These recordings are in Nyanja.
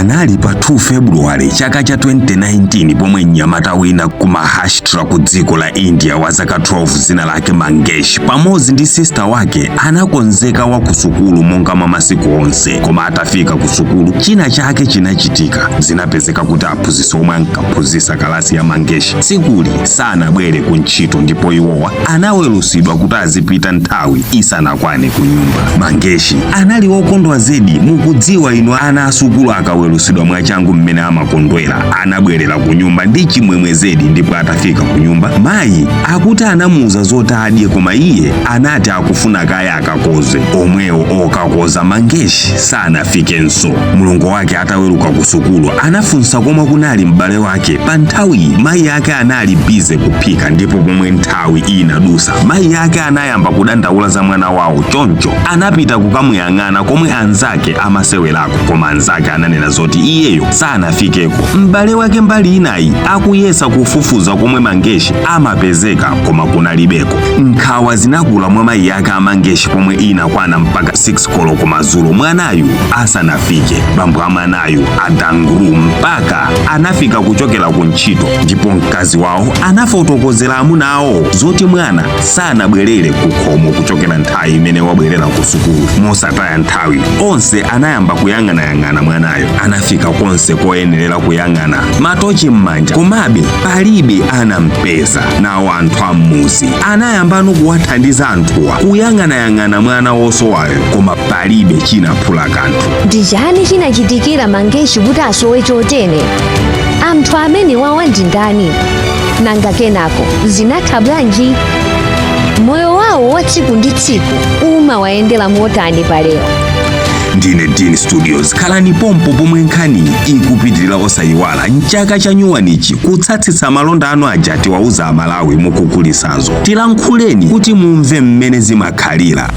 Panali pa 2 February chaka cha 2019 pomwe mnyamata wina ku Maharashtra ku dziko la India wa zaka 12 dzina lake Mangesh pamodzi ndi sister wake anakonzeka wa ku sukulu monga mwa masiku onse. Koma atafika ku sukulu china chake chinachitika. Zinapezeka kuti aphunzitsi omwe ankaphunzitsa kalasi ya Mangesh tsikuli sanabwere ku ntchito ndipo iwowa anawerusidwa kuti azipita nthawi isanakwane ku nyumba. Mangeshi anali wokondwa zedi. Mukudziwa inu ana asukulu akawerusidwa mwachangu mmene amakondwera. Anabwerera ku nyumba ndi chimwemwe zedi, ndipo atafika ku nyumba mayi akuti anamuuza zoti adye, koma iye anati akufuna kaye akakoze. Omwewo okakoza Mangeshi sanafikenso. Mlongo wake ataweruka ku sukulu anafunsa komwe kunali m'bale wake. Pa nthawiyi mayi ake anali bize kuphika, ndipo pomwe nthawi inadusa mayi ake anayamba kudandaula za mwana wawo. Choncho anapita kukamuyang'ana komwe anzake amasewerako, koma anzake ananena zoti iyeyo sanafikeko. M'bale wake mbali inayi akuyesa kufufuza komwe Mangeshi amapezeka, koma kunalibeko. Nkhawa zinakula mwa mayi ake a Mangeshi pomwe inakwana mpaka 6 koloko madzulo mwanayu asanafike. Bambo a mwanayu a Dangru mpaka anafika kuchokera ku ntchito, ndipo mkazi wawo anafotokozera amuna awo zoti mwana sanabwerere ku khomo kuchokera nthawi imene wabwerera ku sukulu. Mosataya nthawi onse anayamba kuyang'anayang'ana mwanayo. Anafika konse koyenerera kuyang'ana, matochi m'manja, komabe palibe anampeza. Nawo anthu am'muzi anayambano kuwathandiza anthuwa kuyang'anayang'ana mwana wosowayo, koma palibe chinaphula kanthu. Ndi chani chinachitikira Mangeshi kuti asowe chotere? Anthu amene wawa ndi ndani? Nanga kenako zinatha bwanji? Moyo wawo wa tsiku ndi tsiku umawayendera motani palero? Ndine Dean Studios. Khalani pompo pomwe nkhani ikupitirira. Osayiwala mchaka cha nyuwanichi kutsatsitsa malonda anu aja tiwauza Amalawi mukukulisazo. Tilankhuleni kuti mumve mmene zimakhalira.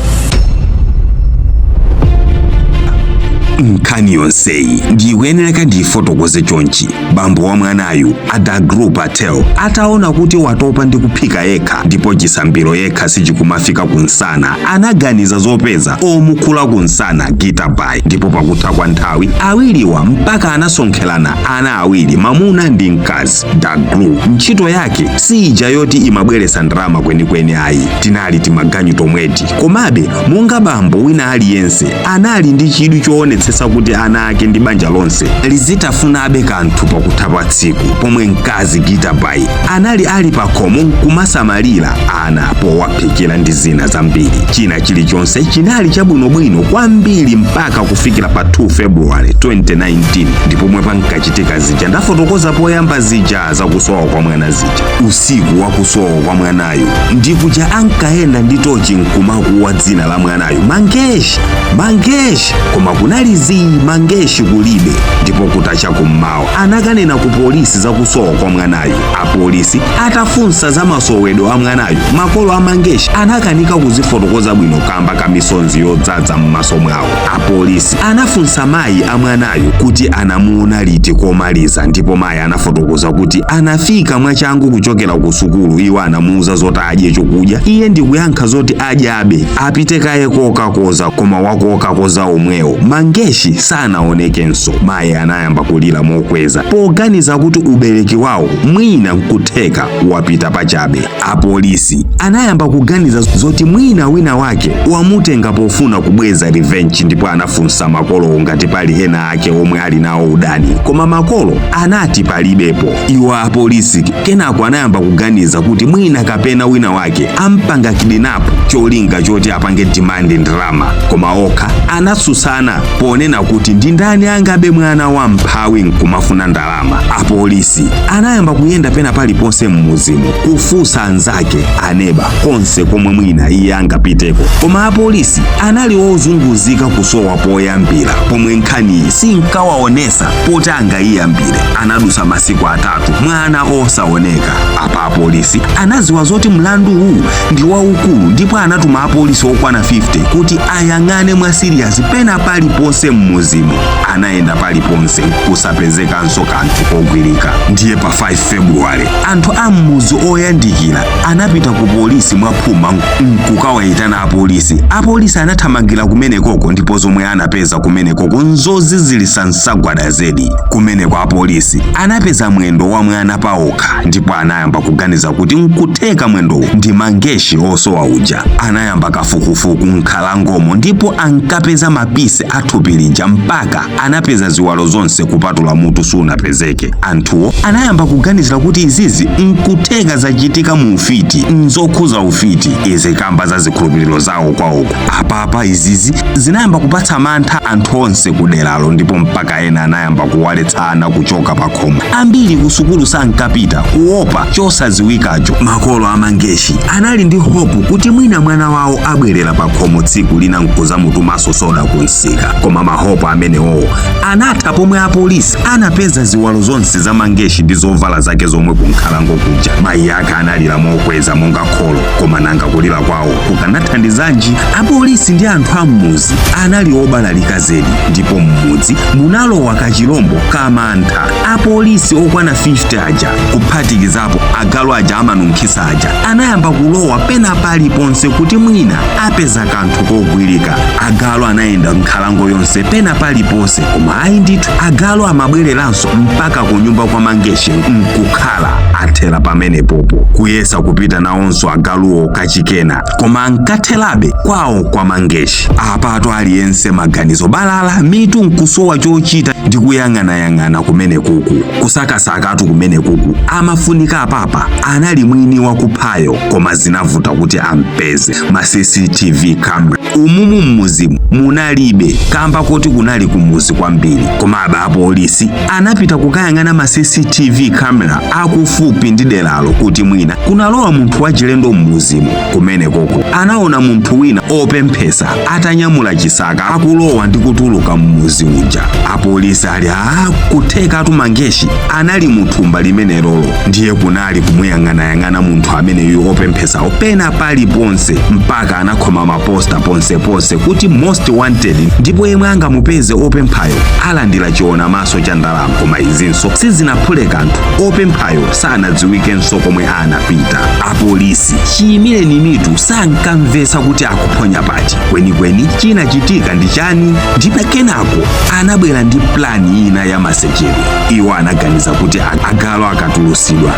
Nkhani yonseyi ndikuyenereka ndiyifotokoze chonchi. Bambo wa mwanayu a Dagru Patel ataona kuti watopa ndi kuphika yekha ndipo chisambiro yekha sichikumafika kunsana, anaganiza zopeza omukhula kunsana, Gita Bai. Ndipo pakutha kwa nthawi awiriwa mpaka anasonkherana ana awiri, mamuna ndi mkazi. Dagru ntchito yake si ija yoti imabweretsa ndalama kwenikweni ayi, tinali timaganyu tomweti. Komabe monga bambo wina aliyense anali ndi chidwi choonetsetsa kuti ana ake ndi banja lonse lizitafunabe kanthu pakutha pa tsiku, pomwe mkazi Gita Bai anali ali pakhomo kumasamalira ana powaphikira ndi zina zambiri. China chilichonse chinali chabwinobwino kwambiri mpaka kufikira pa 2 February 2019, ndipomwe pankachitika zija ndafotokoza poyamba zija zakusowa kwa mwana zija. Usiku wakusowa kwa mwanayo ndikuja ankayenda ndi tochi nkumakuwa dzina la mwanayo, Mangeshi, Mangeshi, koma kunali zii, Mangeshi kulibe. Ndipo kutacha kummawa anakanena ku polisi zakusowa kwa mwanayo. Apolisi atafunsa za masowedwe a mwanayo, makolo a Mangeshi anakanika kuzifotokoza bwino kamba ka misonzi yodzadza m'maso mwawo. Apolisi anafunsa mayi a mwanayo kuti anamuona liti komaliza, ndipo mayi anafotokoza kuti anafika mwachangu kuchokera ku sukulu. Iwo anamuuza zoti adye chokudya, iye ndikuyankha zoti adyabe, apite kaye kokakoza, koma wakokakoza omwewo Mangeshi sanaonekenso. Mayi anayamba kulira mokweza poganiza kuti ubereki wawo mwina nkutheka wapita pachabe. Apolisi anayamba kuganiza zoti mwina wina wake wamutenga pofuna kubweza revenge, ndipo anafunsa makolowo ngati pali ena ake omwe ali nawo udani, koma makolo anati palibepo. Iwo apolisi kenako anayamba kuganiza kuti mwina kapena wina wake ampanga kidnap cholinga choti apange demand ndalama, koma okha anatsutsana ponena kuti ndi ndani angabe mwana wa mphawi nkumafuna ndalama. Apolisi anayamba kuyenda pena paliponse m'mudzimo kufunsa anzake, aneba, konse komwe mwina iye angapiteko, koma apolisi anali ozunguzika kusowa poyambira, pomwe nkhaniyi sinkawaonesa poti angayiyambire. Anadusa masiku 3 mwana osaoneka. Apa apolisi anaziwa zoti mlanduwu ndi waukulu, ndipo anatuma apolisi okwana 50 kuti ayang'ane mwa serious pena paliponse m'mudzimo. Anayenda paliponse kusapezekanso kanthu kogwirika. Ndiye pa 5 Februwale anthu a m'mudzi oyandikira anapita ku polisi mwaphuma nkukawayitana apolisi. Apolisi anathamangira kumenekoko, ndipo zomwe anapeza kumenekoko nzozizilisa nsagwada zedi. Kumeneko apolisi anapeza mwendo wa mwana paokha, ndipo anayamba kuganiza kuti nkutheka mwendowu ndi Mangeshi osowa uja. Anayamba kafukufuku nkhalangomo, ndipo ankapeza mapisi athupi lija mpaka anapeza ziwalo zonse kupatula mutu sunapezeke. Anthuwo anayamba kuganizira kuti izizi nkutheka zachitika mu ufiti, nzokhuza ufiti izi kamba za zikhulupiriro zawo kwawoko. Apapa izizi zinayamba kupatsa mantha anthu onse kuderalo, ndipo mpaka ena anayamba kuwaletsa ana kuchoka pa khomo. Ambiri ku sukulu sankapita kuopa chosadziwikacho. Makolo a Mangeshi anali ndi hope kuti mwina mwana wawo abwerera pa khomo tsiku lina nkuzamutumaso soda kunsika, koma ma hope amenewowo anatha pomwe apolisi anapeza ziwalo zonse za Mangeshi ndi zovala zake zomwe kunkhalango kuja. Mayi ake analira mokweza monga kholo, koma nanga kulira kwawo kukanathandizanji? Apolisi ndi anthu am'mudzi anali obalalika zedi, ndipo m'mudzi munalowa kachilombo kamantha. Apolisi okwana 50 aja, kuphatikizapo agalu aja amanunkhisa aja, anayamba kulowa pena paliponse kuti mwina apeza kanthu kogwirika. Agalu anayenda nkhalango yonse pena paliponse, koma ayi ndithu, agalu amabwereranso mpaka ku nyumba kwa Mangeshi nkukhala athera pamenepopo. Kuyesa kupita nawonso agaluwo kachikena, koma ankatherabe kwawo kwa Mangeshi. Apato aliyense maganizo balala, mitu nkusowa chochita ndi kuyang'anayang'ana kumene kuku, kusakasakatu kumene kuku. Amafunika apapa anali mwini wakuphayo, koma zinavuta kuti ampeze. Ma CCTV camera umumu mmuzimu munalibe kamba kuti kunali kumuzi kwambiri. Komabe apolisi anapita kukayang'ana ma CCTV camera akufupi ndi deralo kuti mwina kunalowa munthu wachilendo mmuzimu. Kumene koko anaona munthu wina opemphesa atanyamula chisaka akulowa ndi kutuluka mmuzi uja. Apolisi ali, "A, kuthekatu Mangeshi anali muthumba limenelolo." Ndiye kunali kumuyang'anayang'ana munthu ameneyu opemphesawo pena paliponse, mpaka anakhoma ma poster ponseponse kuti "Most wanted", ndipo yemwe angamupeze opemphayo alandira chiona maso cha ndalama. Koma izinso sizinaphule kanthu, opemphayo sanadziwikenso komwe anapita. Apolisi chiyimireni mitu, sankamvetsa kuti akuphonya pati kwenikweni, chinachitika ndi chani. Ndipo kenako anabwera ndi plan ina ya masechedwe. Iwo anaganiza kuti agalu akatulusidwa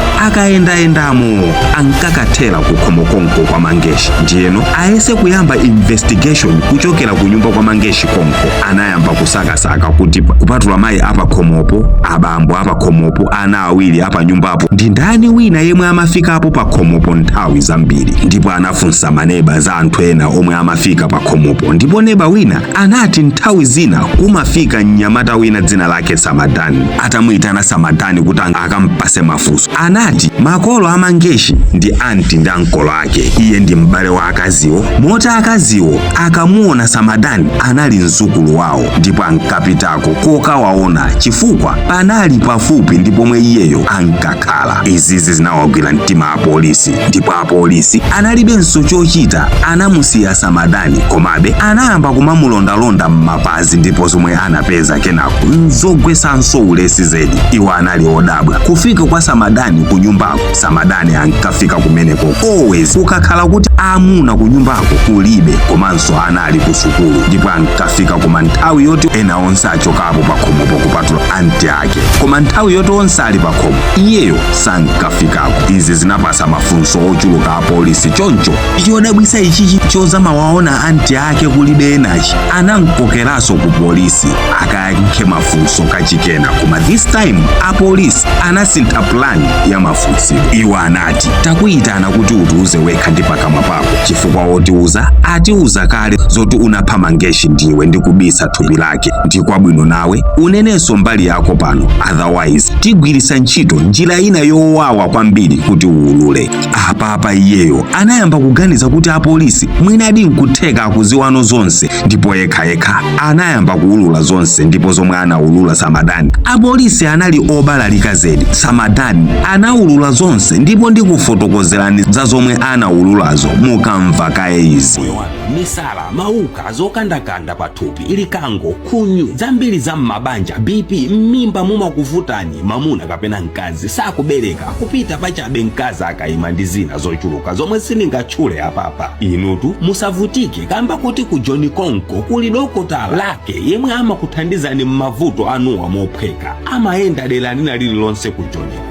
akayendayendamo ankakathera kukhomo konko kwa Mangeshi, ndiyeno ayese kuyamba investigation kuchokera ku nyumba kwa Mangeshi konko. Anayamba kusakasaka kuti kupatula mayi apakhomopo, abambo apakhomopo, ana awiri apanyumbapo, ndi ndani wina yemwe amafikapo pakhomopo nthawi zambiri. Ndipo anafunsa maneba za anthu ena omwe amafika pakhomopo, ndipo neba wina anati nthawi zina kumafika mnyamata wina dzina lake Samadani. Atamuyitana Samadani kuti akampase mafunso, anati makolo a Mangeshi ndi anti ndi ankolo ake, iye ndi m'bale wa akaziwo, moti akaziwo akamuona Samadani anali mzukulu wawo, ndipo ankapitako kokawaona chifukwa panali pafupi ndi pomwe iyeyo ankakhala. Izizi zinawagwira mtima apolisi, ndipo apolisi analibenso chochita, anamusiya Samadani. Komabe anayamba kumamulondalonda m'mapazi, ndipo zomwe anapeza kenako nzogwesanso ulesi zedi. Iwo anali odabwa kufika kwa Samadani ku nyumbako. Samadani ankafika kumeneko always kukakhala kuti amuna ku nyumbako kulibe komanso ana ali ku sukulu, ndipo ankafika koma nthawi yoti ena onse achokapo pakhomopo kupatula anti ake, koma nthawi yoti onse ali pakhomo iyeyo sankafikako. Izi zinapasa mafunso ochuluka apolisi. Choncho chodabwisa ichichi chozamawaona anti ake kulibe enachi anamkokeranso ku polisi akayankhe mafunso kachikena, koma this time apolisi anasintha plan ya mafunsiro. Iwo anati, "Takuyitana kuti utiuze wekha ndi pakamwa pako, chifukwa wotiuza atiuza kale zoti unapha Mangeshi ndiwe ndi kubisa thupi lake. Ndikwabwino nawe unenenso mbali yako pano, otherwise tigwirisa ntchito njira ina yowawa kwambiri kuti uwulule." Apapa iyeyo anayamba kuganiza kuti apolisi mwinadi nkutheka akuziwano zonse, ndipo yekhayekha anayamba kuwulula zonse. Ndipo zomwe anawulula Samadani, apolisi anali obalalika zedi. Samadani anawulula zonse, ndipo ndikufotokozerani za zomwe anawululazo mukamva kaye izi. Moyo wanu. Misala, mauka, zokandakanda pathupi, likango, khunyu, zambiri za m'mabanja, BP, m'mimba mumakuvutani, mamuna kapena mkazi sakubereka, kupita pachabe mkazi akayima, ndi zina zochuluka zomwe sindingatchule apapa. Inutu musavutike, kamba kuti ku John Konko kuli dokotala lake yemwe amakuthandizani m'mavuto anuwa mophweka. Amayenda dera lina lililonse ku Johniko.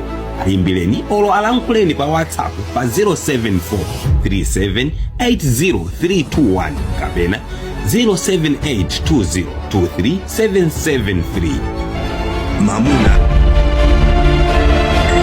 Ayimbireni olo alankhuleni pa WhatsApp pa 074 37 80321 kapena 0782023 773. Mamuna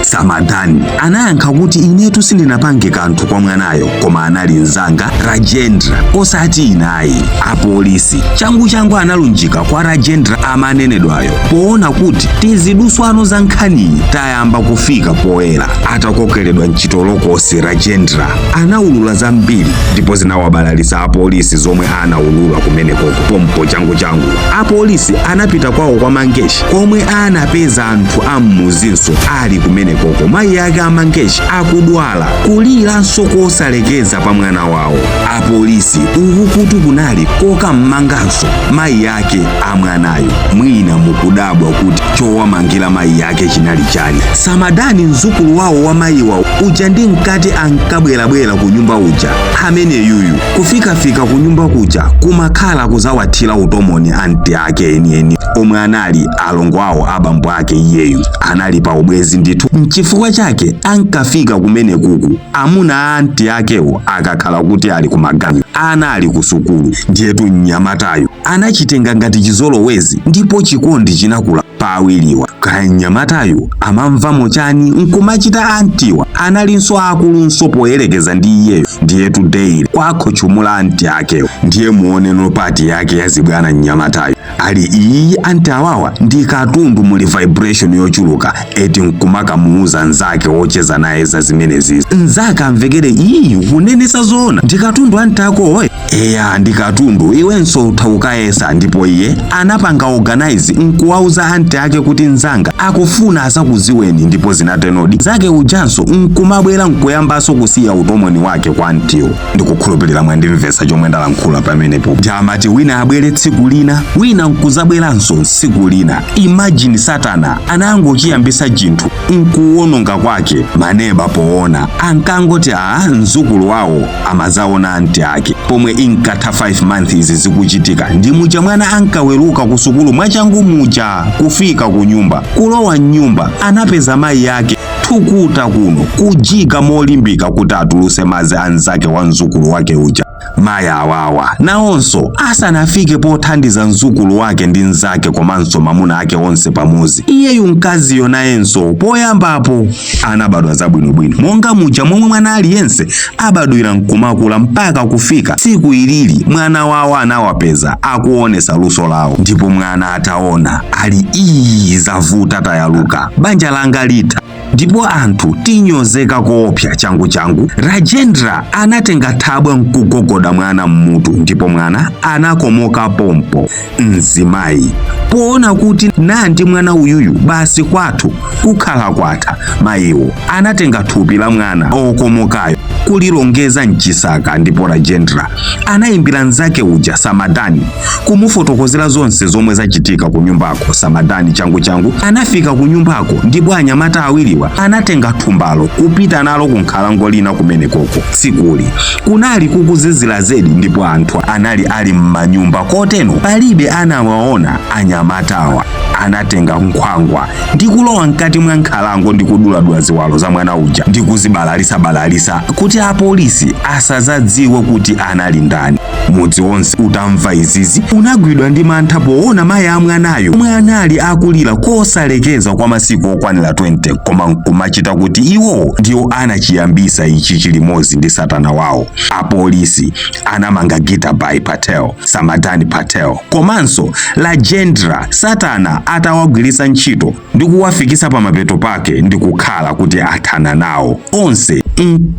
Samadani anayankha kuti, "Inetu sindinapange kanthu kwa mwanayo, koma anali mnzanga Rajendra, osati inayi." Apolisi changu-changu analunjika kwa Rajendra amanenedwayo poona kuti tiziduswano za nkhaniyi tayamba kufika poyera. Atakokeredwa mchitolokosi, Rajendra anaulula zambiri ndipo zinawabalalisa apolisi zomwe anaulula kumenekoko. Pompo changu-changu apolisi anapita kwawo kwa Mangeshi, komwe anapeza anthu am'muzinso ali kumenekoko. Mayi ake a Mangeshi akudwala, kuliranso kosalekeza pa mwana wawo. Apolisi uku kuti kunali kokammanganso mayi ake a mwanayo. Mwina mukudabwa kuti chowamangira mayi ake chinali chani. Samadani, mzukulu wawo wa mayiwa uja ndi mkati ankabwerabwera ku nyumba uja, amene yuyu kufikafika ku nyumba kuja kumakhala kuzawathira utomoni anti ake enieni, omwe anali alongo awo abambo ake. Iyeyu anali pa ubwezi ndithu, nchifukwa chake ankafika kumene kuku amuna a anti akewo akakhala kuti ali kumaganyu, ana ali ku sukulu. Ndiyetu mnyamatayo anachitenga ngati chizolowezi ndipo chikondi chinakula pa awiriwa. Kaya mnyamatayo amamvamo chani nkumachita antiwa analinso akulunso poyerekeza ndi iyeyo. Ndiyetu daily kwakhochumula anti akewo. Ndiye muoneno pati yake yazibwana, mnyamatayo ali iyi, anti awawa ndi katundu, muli vibration yochuluka eti, nkumakamuuza nzake wocheza naye za zimenezi. Nzake amvekere, "Iyi kunenesa zoona, ndi katundu anti akowe." "Eya, ndi katundu, iwenso utha ukayesa." Ndipo iye anapanga organize nkuwauza anti ake kuti nzanga akufuna asakuziweni, ndipo zinatenodi. Zake ujanso nkumabwera nkuyambanso kusiya utomoni wake kwa antiwo. Ndikukhulupirira mwandimvetsa chomwe ndalankhula pamenepo. Amati wina abwere tsiku lina, wina nkuzabweranso tsiku lina. Imagine, satana anangochiyambisa chinthu nkuwononga kwake. Maneba poona ankangoti a mzukulu wawo amazaona anti ake. Pomwe inkatha 5 months izi zikuchitika, ndi muja mwana ankaweruka ku sukulu mwachangu muja kufika ku nyumba. Kulowa mnyumba anapeza mayi ake thukuta kuno, kujiga molimbika kuti atuluse madzi anzake wa mzukulu wake uja. Mayi awawa nawonso asanafike pothandiza mzukulu wake ndi mnzake komanso mamuna ake onse pamodzi. Iyeyu mkaziyo nayenso poyambapo anabadwa zabwinobwino monga muja momwe mwana aliyense abadwira, nkumakula mpaka kufika tsiku ilili. Mwana wawo anawapeza akuonesa luso lawo, ndipo mwana ataona ali, "Iyi zavuta, tayaluka, banja langa litha ndipo anthu tinyozeka koopsa." Changu changu Rajendra anatenga thabwa nkugogoda mwana mmutu, ndipo mwana anakomoka pompo. Mzimayi poona kuti nandi mwana uyuyu basi kwathu kukhala kwatha, mayiwo anatenga thupi la mwana okomokayo kulilongeza mchisaka. Ndipo Rajendra anayimbira mnzake uja Samadani kumufotokozera zonse zomwe zachitika ku nyumbako. Samadani changu changu anafika ku nyumbako, ndipo anyamata awiriwa anatenga thumbalo kupita nalo ku nkhalango lina kumenekoko. Tsikuli kunali kukuzizira zedi ndipo anthu anali ali m'manyumba, kotero palibe anawaona. Anyamatawa anatenga nkhwangwa ndi kulowa mkati mwa nkhalango ndi kuduladula ziwalo za mwana uja ndi kuzibalalisabalalisa kuti apolisi asazadziwe kuti anali ndani. Mudzi wonse utamva izizi unagwidwa ndi mantha poona mayi a mwanayo omwe anali akulira kosalekeza kwa masiku okwanira 20, koma nkumachita kuti iwo ndiwo anachiyambisa ichi chilimodzi ndi satana wawo. Apolisi anamanga Gitabai Patel, Samadani Patel komanso Rajendra, satana atawagwiritsa ntchito ndi kuwafikisa pamapeto pake ndi kukhala kuti athana nawo onse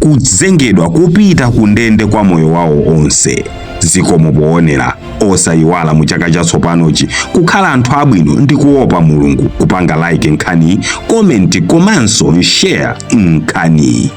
nkuzengedwa kupita ku ndende kwa moyo wawo onse. Zikomo poonera. Osayiwala mu chaka chatsopanochi kukhala anthu abwino ndi kuopa Mulungu, kupanga like nkhani, comment komanso share nkhani.